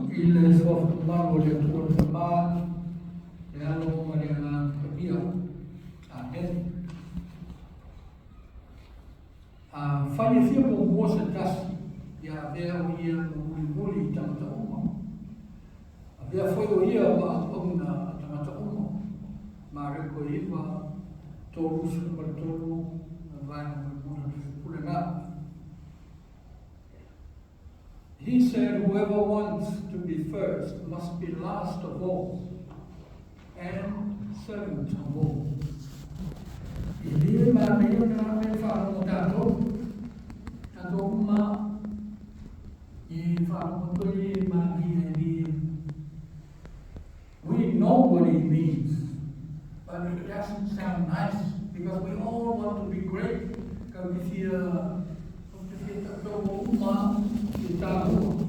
I le Suafa mamalu o le Atua le Tama, le Alo ma le Agaga Paia. Amene. Afai e fia muamua se tasi, ia avea o ia ma mulimuli i tagata uma. Avea foi o ia ma auauna a tagata uma. Mareko 9, 33, vaega mulimuli o le fuaipule na. He said, Whoever wants to be first must be last of all and servant of all. E le manaia na mea faalogo tatou, tatou uma i faalogo toi e manaia e le. We know what he means, but it doesn't sound nice because we all want to be great. Kau te fia, kau te fia tatou uma i tāua.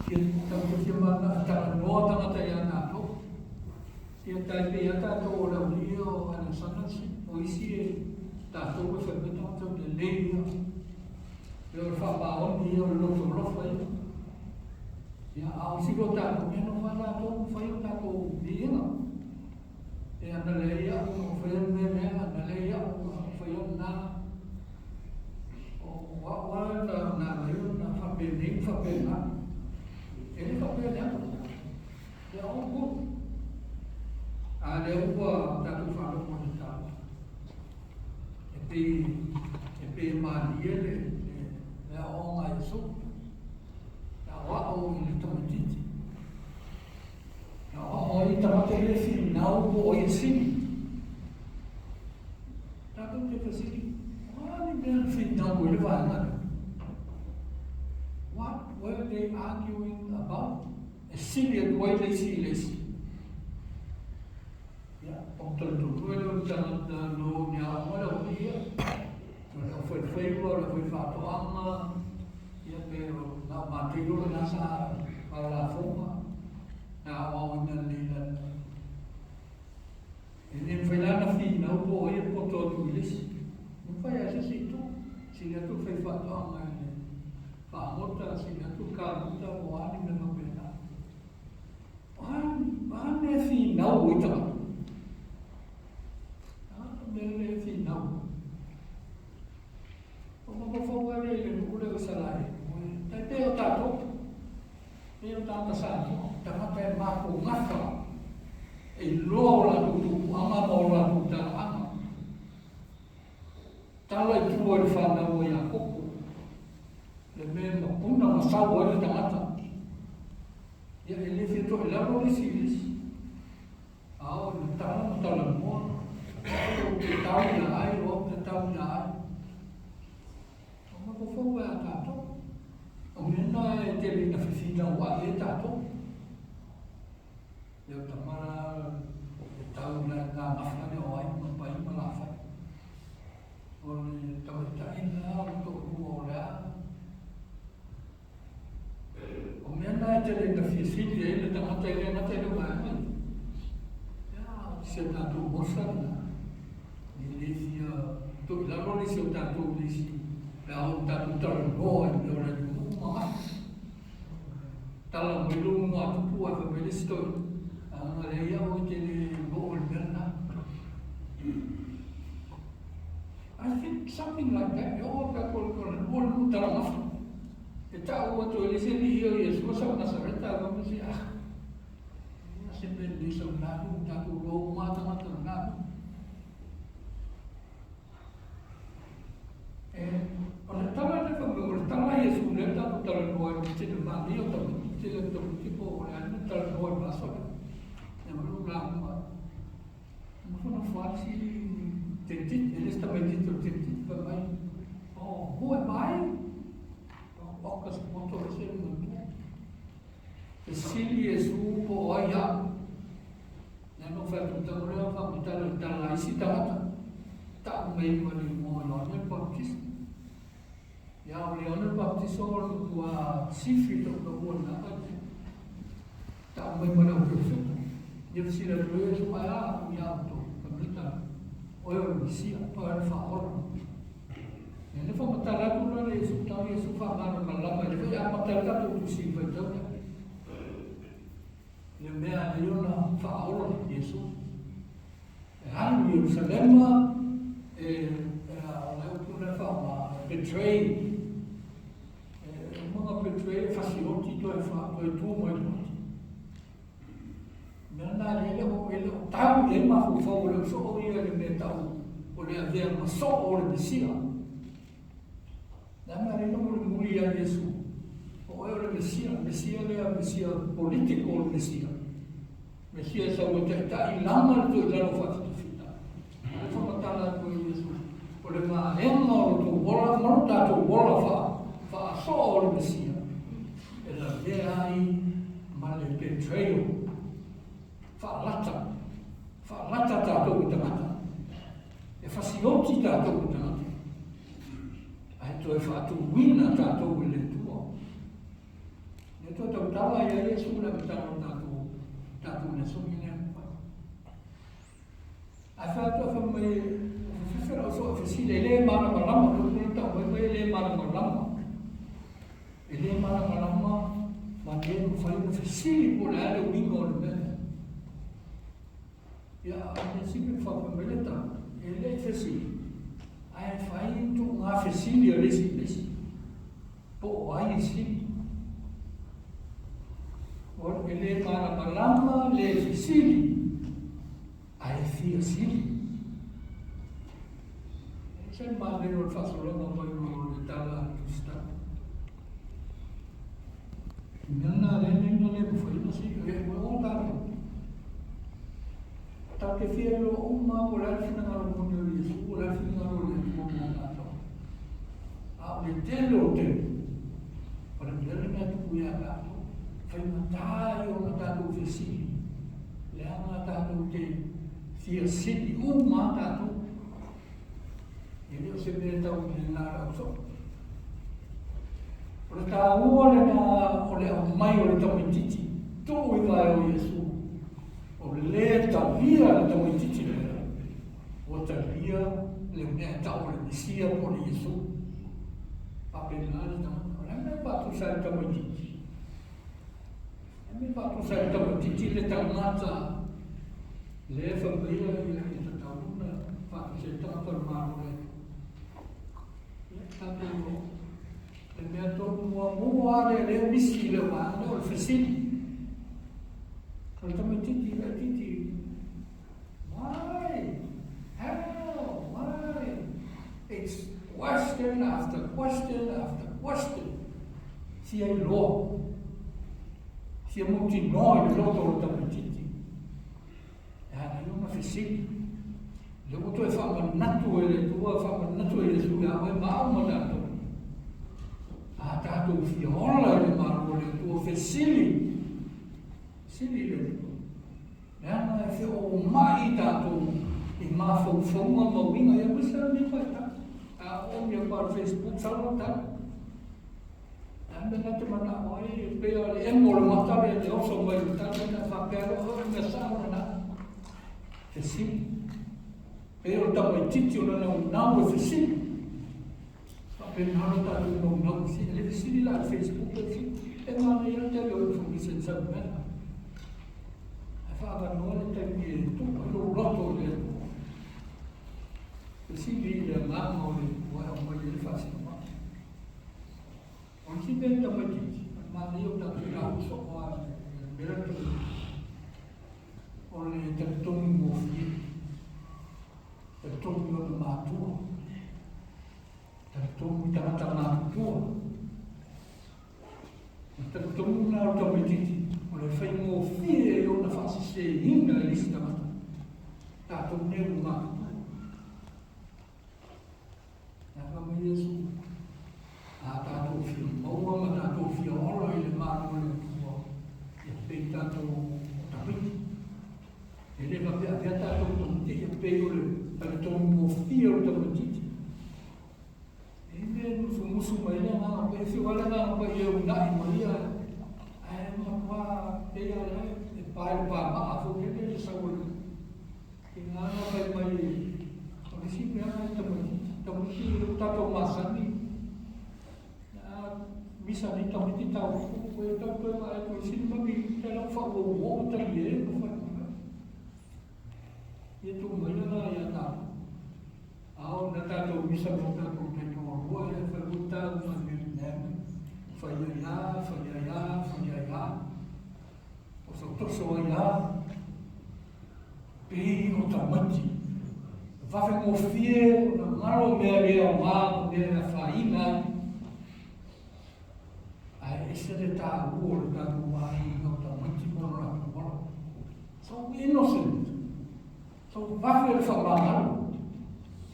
Fia, kau te fia mana, talanoa tangata ia tātou. Ia tai pe ia tātou o lau lia o Alexander o isi e tātou e whai mai tangata o le lei ia. E o le whaamaoni ia o le loto lofa ia. Ia, a o isi ko tātou mea no wha tātou, ma whai o tātou viiga. E ana le ia, o whai o mea mea, ana le ia, o whai o nā. O wa wa na na le o na whape nei, whape nā. E le whape le atu. Ia o ku. A le ua tātou whalomo le tātou. E pe, e pe mālie le, le, le aoga e su. Na aoao i le tamaitiiti. Na aoao ai i tagata ia e finau po o ai e sili. Tatou te fesili, o a ni mea na finau ai le vaega lea? What were they arguing about? E sili atu ai le isi i le isi. Ia, o talitonu e le o le tagata no ni aoga le au ia. O le au whaiwhaiwa, o le au whaiwhaatoanga, ia pe o nā o mātei ora nā sa whaalafonga, nā o ao ina nei la. E ne mwhai lana whinau po o ia poto atu i lesi. Mwhai a se si tu, sili atu whaiwhaatoanga e le whaangota, sili atu kāmuta o ani me mapena. O a mea whinau i tangata? A mea le whinau. O mafaufau ai le nu'u lea o Isaraelu, tai pei o tatou, pei o tagata Samoa, tagata e matou gafa e iloa o latou tupuaga ma o latou talaaga. Tala i tua i le fanau a Iakopo, le mea e mapuna ma sau ai le tagata. Ia e le fia toelalo le isi i le isi. A o le tala ma talanoa, o au ou te tau ia ai, o au te tau ia ai. O mafaufau e a tatou. O mea na e tele ina fefinau ai e tatou. Le o tamara e tau la ngā gafa lea o ai ma pai ma lafai. O le tamaitai na o le to'alua o le a. O mea na e tele ina fia sili ai le tagata e le gata i le vaega ia. Ia, o si a tatou mosa lena. E le fia toilalo le isi o tatou i le isi pe a o tatou talanoa i mea o le atunuu ma gafa. Tala mai lou maugatupu ae fai mai le isi toeaina, a leai au e te le oo i le mea lena. I think something like that, e oo atu o le lua le tala gafa. E ta'u atu e le isi alii ia o Iesu o sau Nasareta, a fai mai se, ah, ia se mea lelei sau na nuu, tatou iloa uma lava tagata o lena nuu. E, o le tala lea fai mai, o le tala a Iesu lea tatou talanoa ai, e tele manaia o tamaiti, tele o tamaiti po o le a le mea talanoa i le aso lea. Ia ma lou lauga. Nofonofo lava si teinitiiti, e le o se tamaitiiti o le teinitiiti, fai mai, Oh, who am I? Oka se poto ese le matua. Fesili Iesu po o ai au. Lea na ou fai atu i le tala lea, faamatala i le tala a isi tagata, ta'u mai ma le igoa o Ioane le Baptista. Ia, o le Ioane le Baptista o le matua sifi lou taua i lena vaitaimi. Ta'u mai ma le au perofeta. Ia fesili atu ai Iesu, ae a au iā outou? Fai mai le tala, Oe o le Mesia, oe o le Faaola. Ia le faamatala atu la le Iesu, tau Iesu faamalamalama i le foi amata ai le tatou Tusi Faitau lea. Faaola Iesu. E alu i Ierusalema, e, e a, o le upu lea faaaoga, e betray. E umaga betray e fasioti toe fa, toe tu mai le mati. Mea na le le o, e le o tau i ai mafaufau o le soo ia le mea tau o le avea ma soo o le Mesia. Le a mea le mulimuli ia Iesu, o oe o le Mesia, Mesia lea, Mesia politico o le Mesia. Mesia e sau e taitai lama le toilalo faafitafita. O le whakatala atu e Iesu, o le vaega o lo tou ola, ma lo tatou ola faasoa o le Mesia, e lavea ai ma le betrayal, faalata, faalata tatou i tagata. E fasioti tatou i tagata. Ae toe faatuina tatou i le Atua. Le Atua tautala ia Iesu le amataga o tatou, tatou lesoni lea. Ae fai atu fai mai, o fefe lau soa fesili, e le malamalama, le upu lea tau mai mai e le malamalama. E le malamalama ma le mafai ona fesili po o le a le uiga o le mea lea. Ia, a o le isi mea faapea mai le tala, e le i fesili, ae fai tuuga fesili a le isi i le isi, po o ai e sili. O e le malamalama le fesili, ae fia sili. E se manaia o le faasologa mai o le tala a le Tusi Tala. Mea na lea nei na le mafai ona sili, e ua o tatou. Tatou te fia iloa uma po o le a le finagalo moni o Iesu, po o le a le finagalo o le Atua mo tatou. A o le tele o taimi, o le mea lena e tupu ia tatou, faigata ia ona tatou fesili, leaga tatou te fia sili uma lava tatou. E le o se mea tau i le la au soo. O le taua lena o le aumai o le tamaitiiti tuu i vae o Iesu. O le talia le tamaitiiti lea, ua talia le mea e tau o le Mesia po o le Iesu. Faapena le tagata. O le a le mea e faatusa ai le tamaitiiti? O le a le mea e faatusa ai le tamaitiiti le tagata lea e fai mai ia tatau ona faatusa ai le tagata o le Malo o le Atua? Ia, tatou le mea tonu muamua lea lea misi i le vaega lea o le fesili. O le tamaitiiti laitiiti, why? How? Why? It's question after question after question. Fia iloa. Fia mautinoa i le loto o le tamaitiiti. E hānai ona fesili. Lea ua toe faamanatu e le Atua, faamanatu e Iesu ia oe ma au ma tatou. A tatou fia ola i le Malo o le Atua, fesili. Fesili i le Atua. Leaga e feoomai tatou i mafaufauga ma uiga ia aemaise lava lenei vaitau. A oo ia pa le Facebook sau lau tala. A mea na te manao ai e pei o le emo o le mata le te oso mai le tala na faapea le o mea sao lena. Fesili. Pei o le tamaitiiti o le naunau e fesili. Faapena lo tatou naunau fesili. E le fesili la i le Facebook le fesili. E manaia le tele o information sau mea. Ae faaavanoa le taimi e tuu ai lou loto i le Atua. Fesili i le agaga o le Atua e aumai ai le faasinomaga. O le isi mea tamaitiiti, o le manaia o tatou taua soo lava i le mea lea o le talitonu gofie, talitonu i ona matua, talitonu i tagata matutua. O le talitonu lena o le tamaitiiti, o le faigofie i ona faasiseina e le isi tagata, tatou nei ua matutua. Ae fai mai Iesu, a tatou fia maua ma tatou fia ola i le Malo o le Atua, ia pei tatou o tamaiti. E le faapea avea tatou tamaiti, ia pei o le talitonu gofie o le tamaitiiti. E mea e musumusu mai le Agaga Paia, e fiu lava le Agaga Paia e uunai mai ia, ae matua pei lava la e pa i le pamaa foi lele le sau o le Ina ana fai mai o le isi mea na e tamaiti, tamaiti o tatou masani, a misa nei tamaiti tau fu, e tau toe vaai atu i sini mami, te lau wha ua ua tali e, ma whai mai. Ia tuu maia la ia tatou. A oo ina tatou misa ma o tatou taitoalua, ia fai foi tau ma Vietnam, fai ai lava, fai ai lava, fai ai lava, tosotoso ai lava, pei o tamaiti. E vave gofie ona galo mea le aoga ma mea e afaina ai. Ae ese le taua o le tatou aiga o tamaiti ma lo latou alo. So innocent. So vave le faamagalo.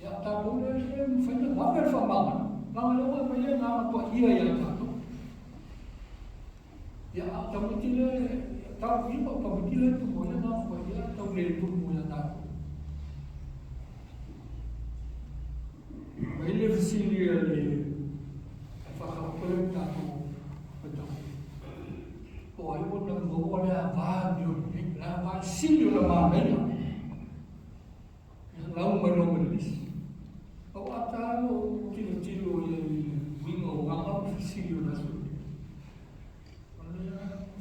Ia tatou le le mafai ona vave le faamagalo. Leaga lea ua aumai le agaga paia ia tatou. Ia a o tamaiti le tau i o tamaiti le tumu ai le agaga paia tau le tumu ia tatou. Mai le fesili a le faataoto le tatou faitau. Po o ai ua na maua le ava ni o nei, le ava sili o le manaia. Ia lau mai loa ma le lisi. Au ata o tilotilo i le uiga o aga ma fesili o le aso nei.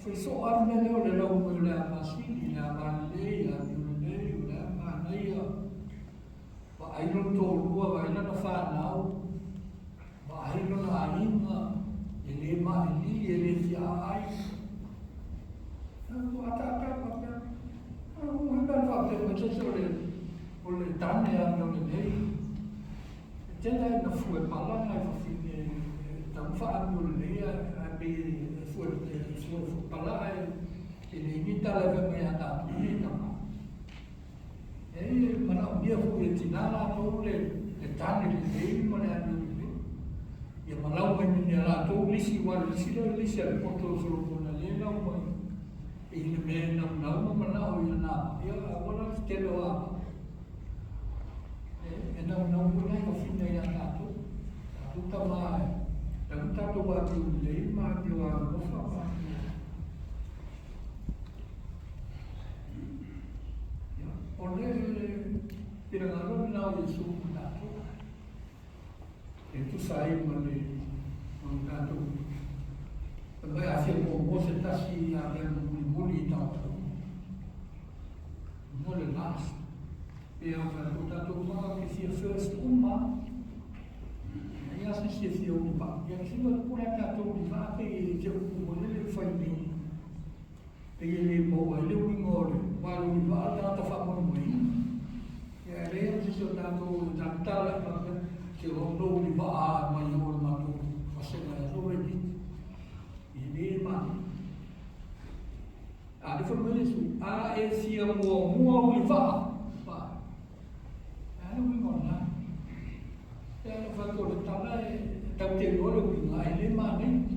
Fai soo lava le mea lea o le lau mai o le ava sili, le ava lelei, le amio lelei, o le a manaia. Vaai lona toalua, vaai lana fanau, vaai lona aiga, e le mailili, e le fiaai. Ua ataata faapea. Ua mea faapea mai se o le o le tane amio lelei. E tele ai na fue pala nai fafine e tau faamio lelei ae pei e fue e fue pala ae e leai ni tala e fai mai ia tatou nei tama. E manaomia foi e tinā latou le tane lelei ma le amio lelei. Ia malau mai ma ni a latou lisi, aua o le lisi lea o le lisi a le poto o Solomona lea e lau mai i le mea e naunau ma manao i ana ava. Ia aua la le tetele o ava. E naunau foi nai fafine ia tatou. Tatou tama e tau tatou amio lelei ma amio alolofa ma amio. Ia, o le finagalo lena o Iesu mo tatou, e tusa ai ma le ma le tatou fai mai a fia muamua se tasi ia avea ma mulimuli i tagata uma. Mo le last. Pe au fai atu tatou uma ke fia first uma. Ia se isi e fia uli vaa. Ia se ua pule tatou uli vaa pe e te upu mo le le fai nei. Pe e le maua ai le uiga o le aua o le uli vaa o le tagata faamoemoeina. Ia e leai lava se isi o tatou e talatala i faapea, se o au na uli vaa mai o le matou vasega e aso Reddit. E le manaia. A lea fai mai le Iesu, a e fia muamua uli vaa, vaa. E a le uiga o lena? E ala fai atu o le tala e tau te iloa le uiga ae le manaia.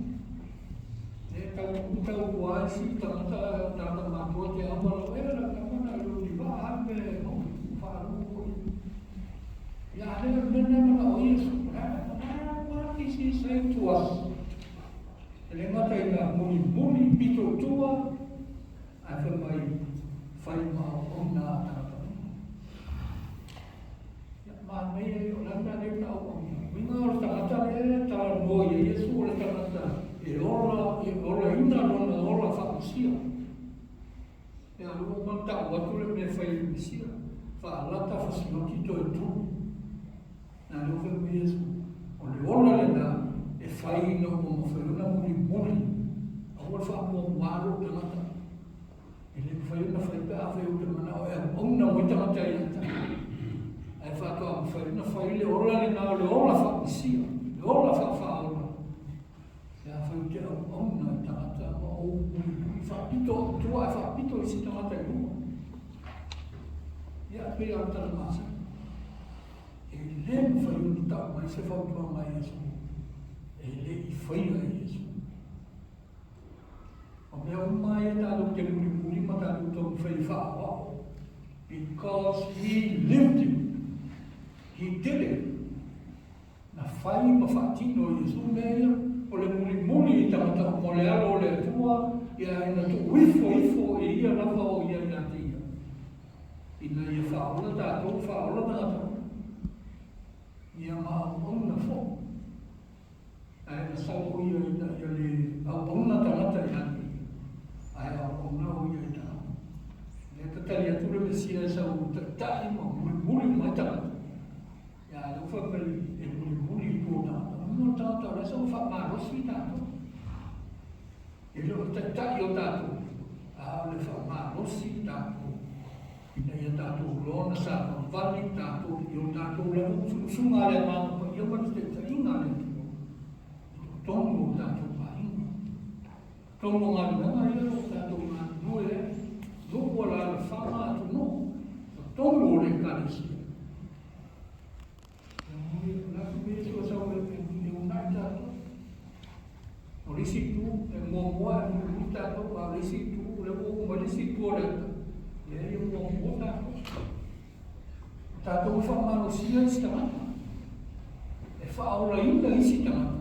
E tau tau ua ai si tagata tagata matua te ama lau e la tama na le uli vaa alu e mau whaalu ko ia a le mea na mana o Iesu what is he saying to us? E le gata ina mulimuli pito tua ae fai mai fai ma auauna a tagata uma. Ia, manaia ia, o le a le mea lea na auauna? Uiga o le tagata lea e talanoa ia Iesu o le tagata e ola, e olaina lona ola faamesia. Ia, lea ua uma ona tau atu le mea e fai e le Mesia, faalata fasioti toe tulu. Na lea ua fai mai Iesu, o le ola lena e fai ina ua mafai ona mulimuli, aua le faamuamua lou tagata. E le mafai ona fai pe afai ou te manao e auauna mai tagata ia te au. Ae faatoa mafai ona fai le ola lena o le ola faamesia, le ola faafaaola. Pe afai ou te auauna i tagata ma ou mulimuli faapito au i tua ae faapito isi tagata i luma. Ia, pei lava o le tala masani. E le mafai ona tau mai se fautuaga a Iesu e le i faia e Iesu. O mea uma ia tatou te mulimuli ma tatou taumafai e faaoao because he lived it. He did it. Na fai ma faatino e Iesu mea ia, o le mulimuli i tagata uma o le alo o le Atua, ia ina tuu ifo ifo e ia lava o ia ia te ia. Ina ia faaola tatou, faaola tagata uma. Ia ma auauna foi. Ae na sau o ia ina ia le auauna tagata ia te ia, ae auauna o ia i tagata. Lea tatali atu. atu le Mesia e sau taitai ma mulimuli uma ai tagata. Ia, a o lea ua fai mai e mulimuli i tua o tagata. O le mea o tagata o lea sau e faamalosi tatou. E le o le taitai o tatou, a o le faamalosi tatou ina ia tatou iloa ona savavali tatou i o tatou lava musumusuga a le Agaga Paia ma le taitaiga a le Atua i totonu o tatou aiga. Totonu o galuega ia o lo o tatou galulue ai, nuu, alaalafaga, atunuu, totonu o le Ekalesia. O le a se mea e sau e uunai tatou? O le isi itu, e muamua e mulimuli tatou, a o le isi itu, o lea ua oo mai le isi itu o le ata, leai e muamua tatou. O tatou e faamalosia isi tagata, e faaolaina isi tagata.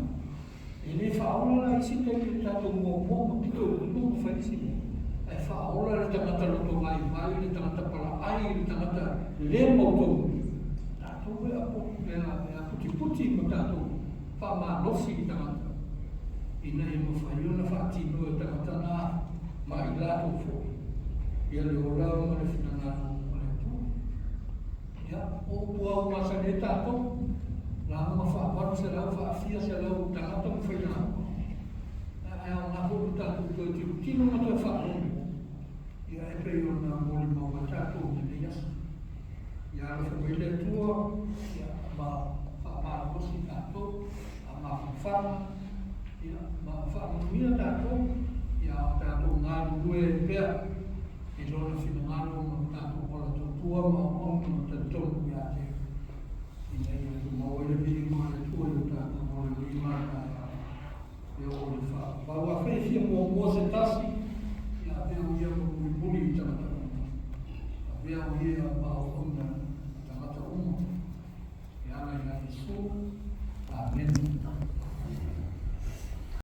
E le faaola la isi taimi o tatou muamua ma pito i luma ma fai isi mea, ae faaola le tagata loto vaivai, le tagata palaai, le tagata le mautonu. Tatou e aputiputi ma tatou faamalosi i tagata ina ia mafai ona faatino e tagata na ma i latou foi ia le ola ma le finagalo o le Atua. Ia, o upu lava ua masani ai tatou, lauga faavalu selau faafia selau tagata ma failauga. Ae aoga foi lo tatou toe tilotilo ma toe faalogo, ia e pei ona molimau ai tatou i lenei aso. Ia alofa mai le Atua, ia ma faamalolosi tatou, faamafanafana, ia ma faamanuia tatou, ia o tatou galulue ai pea i Lona finagalo ma lo tatou ola tuatua ma auauna ma talitonu ia te Ia, ina ia tumau ai le viiga o le Atua i o tatou ola nei ma a taeao e oo i le faavavau. Afai e fia muamua se tasi, ia avea o ia ma mulimuli i tagata uma, avea o ia ma auauna i tagata uma, e ala ia Iesu. Amene.